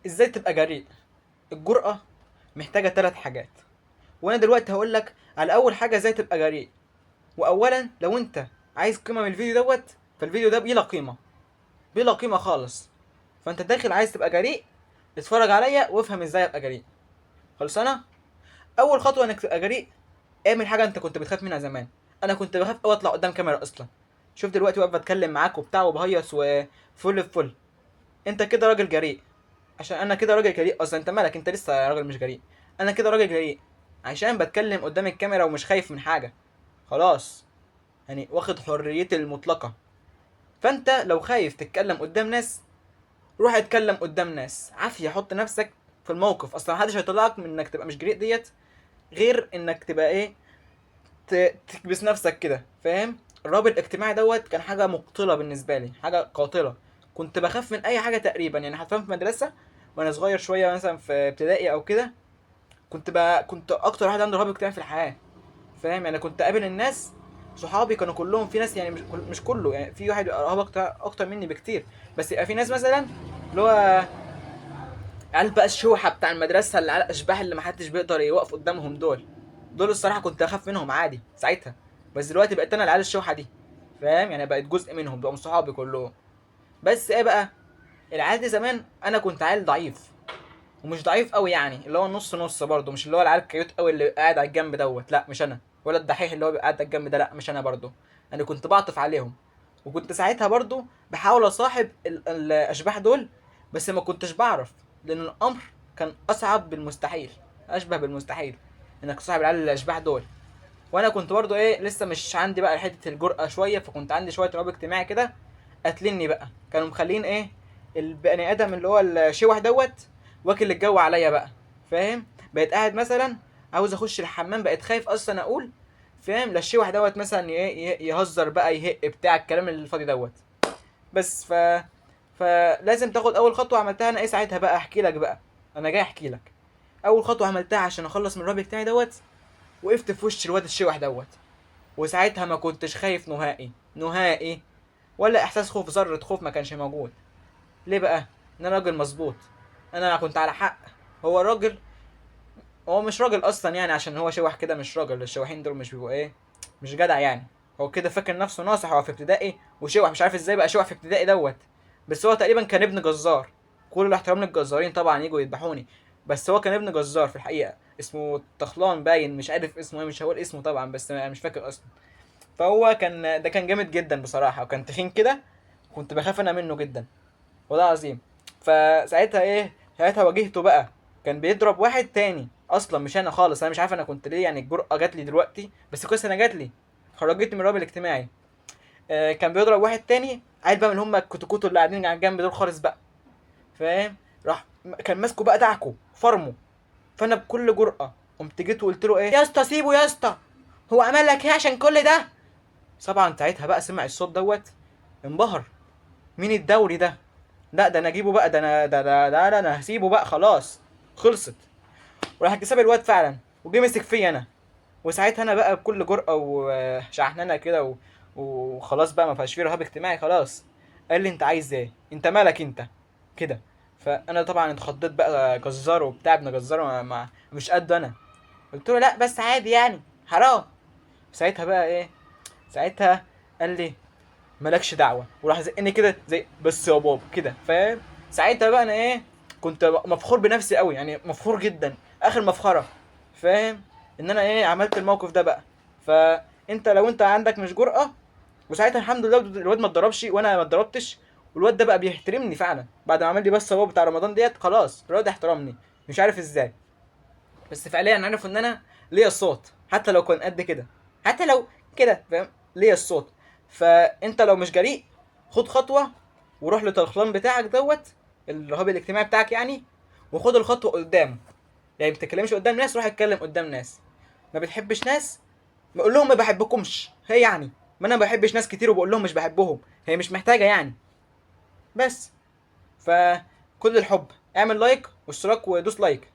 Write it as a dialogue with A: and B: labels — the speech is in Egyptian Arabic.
A: ازاي تبقى جريء؟ الجرأة محتاجة 3 حاجات، وانا دلوقتي هقولك على اول حاجة ازاي تبقى جريء. واولا لو انت عايز قيمة من الفيديو دوت، فالفيديو ده بلا قيمة، بلا قيمة خالص. فانت داخل عايز تبقى جريء، اتفرج عليا وافهم ازاي ابقى جريء. خلصانة؟ اول خطوة انك تبقى جريء، اعمل حاجة انت كنت بتخاف منها زمان. انا كنت بخاف اوي اطلع قدام كاميرا اصلا. شوف دلوقتي واقف بتكلم معاك وبتاع وبهيص وفل فل. انت كده راجل جريء، عشان انا كده راجل جريء اصلا. انت مالك؟ انت لسه راجل مش جريء. انا كده راجل جريء عشان بتكلم قدام الكاميرا ومش خايف من حاجة، خلاص واخد حريتي المطلقة. فانت لو خايف تتكلم قدام ناس، روح اتكلم قدام ناس عافية، حط نفسك في الموقف. اصلا محدش هيطلعك من انك تبقى مش جريء ديت غير انك تبقى ايه، تكبس نفسك كده، فاهم؟ الرهاب الاجتماعي دوت كان حاجة مقتلة بالنسبة لي، حاجة قاتلة. كنت بخاف من اي حاجة تقريبا، حرفيا في مدرسة وانا صغير شوية مثلا في ابتدائي او كده، كنت اكتر واحد عنده رهاب اجتماعي في الحياة، فاهم؟ كنت اقابل الناس، صحابي كانوا كلهم في ناس، يعني مش كله، في واحد بيبقى رهاب اكتر مني بكتير، بس يبقى في ناس مثلا اللي هو عيال بقى الشوحة بتاع المدرسة اللي على الاشباح اللي محدش بيقدر يوقف قدامهم، دول الصراحة كنت اخاف منهم عادي ساعتها. بس دلوقتي بقيت انا العيال الشوحة دي، فاهم؟ بقيت جزء منهم، بقوا صحابي كلهم. بس ايه بقى، العيال دي زمان انا كنت عيل ضعيف، ومش ضعيف قوي يعني، اللي هو نص نص برضه، مش اللي هو العيال الكيوت قوي اللي قاعد على الجنب دوت، لا مش انا، ولا الدحيح اللي هو بيبقى قاعد على الجنب ده، لا مش انا برضه. انا كنت بعطف عليهم، وكنت ساعتها برضه بحاول اصاحب الاشباح دول، بس ما كنتش بعرف، لان الامر كان اصعب بالمستحيل، اشبه بالمستحيل انك تصاحب العيال الاشباح دول. وانا كنت برضه لسه مش عندي بقى حتة الجرأة شوية، فكنت عندي شوية رهاب اجتماعي كده قاتليني بقى. كانوا مخلين البني ادم اللي هو الشوح دوت واكل الجو عليا بقى، فاهم؟ بقيت قاعد مثلا عاوز اخش الحمام، بقيت خايف اصلا اقول، فاهم؟ لا الشوح دوت مثلا يهزر بقى، يهق بتاع الكلام الفاضي دوت. بس فلازم تاخد اول خطوة. عملتها انا ايه ساعتها بقى؟ احكي لك بقى، انا جاي احكي لك اول خطوة عملتها عشان اخلص من الرهاب الاجتماعي دوت. وقفت في وش الواد الشوح دوت، وساعتها ما كنتش خايف نهائي نهائي، ولا احساس خوف، ذره خوف ما كانش موجود. ليه بقى؟ ان انا راجل مظبوط، انا كنت على حق. هو الراجل هو مش راجل اصلا عشان هو شوح كده مش راجل. الشواحين دول مش بيبقوا ايه، مش جدع يعني. هو كده فاكر نفسه ناصح، هو في ابتدائي وشوح، مش عارف ازاي بقى شوح في ابتدائي دوت. بس هو تقريبا كان ابن جزار، كل الاحترام للجزارين طبعا يجوا يذبحوني، بس هو كان ابن جزار في الحقيقة، اسمه طخلان باين، مش عارف اسمه ايه، مش هقول اسمه طبعا، بس انا مش فاكر اصلا. فهو كان ده كان جامد جدا بصراحة، وكان تخين كده، كنت بخاف انا منه جدا والله العظيم. فساعتها ايه، ساعتها واجهته بقى، كان بيضرب واحد تاني اصلا مش انا خالص، انا مش عارف انا كنت ليه الجرأة جات لي دلوقتي، بس كويس انا جات لي، خرجتني من الرهاب الاجتماعي. كان بيضرب واحد تاني عيل بقى من هم الكتكوت اللي قاعدين على الجنب دول خالص بقى، فاهم؟ راح كان ماسكه بقى دعكه فرمه. فانا بكل جرأة قمت جيت وقلت له ايه يا اسطى، سيبه يا اسطى، هو عمل لك ايه عشان كل ده؟ طبعا ساعتها بقى سمع الصوت دوت انبهر، مين الدوري ده؟ لا ده انا اجيبه بقى، ده انا ده ده ده, ده انا هسيبه بقى خلاص، خلصت. وراح ساب الواد فعلا وجه مسك فيا انا. وساعتها انا بقى بكل جرأة وشحنانة كده وخلاص بقى ما فيهاش فيه رهاب اجتماعي خلاص. قال لي انت عايز ايه؟ انت مالك انت كده؟ فانا طبعا اتخضيت بقى، جزار وبتاع ابن جزار مش قده انا. قلت له لا بس عادي حرام. ساعتها بقى ايه، ساعتها قال لي مالكش دعوه، وراح زقني كده زي بس يا بابا كده، فاهم؟ ساعتها بقى انا ايه، كنت مفخور بنفسي قوي، مفخور جدا اخر مفخرة، فاهم؟ ان انا ايه عملت الموقف ده بقى. فانت لو انت عندك مش جرأة، وساعتها الحمد لله الواد ما اتضربش وانا ما اتضربتش، والواد ده بقى بيحترمني فعلا بعد ما عمل لي بس هو بتاع رمضان ديت، خلاص الواد احترمني مش عارف ازاي، بس فعليا عرف ان انا ليا الصوت حتى لو كان قد كده، حتى لو كده، فاهم؟ ليا الصوت. فانت لو مش جريء خد خطوة وروح للطرخلان بتاعك دوت، الرهاب الاجتماعي بتاعك يعني، وخد الخطوة قدامه. ما بتتكلمش قدام ناس، روح اتكلم قدام ناس. ما بتحبش ناس، بقول لهم ما بحبكمش، هي يعني ما انا ما بحبش ناس كتير وبقول لهم مش بحبهم، هي مش محتاجه يعني. بس فكل الحب، اعمل لايك واشتراك ودوس لايك.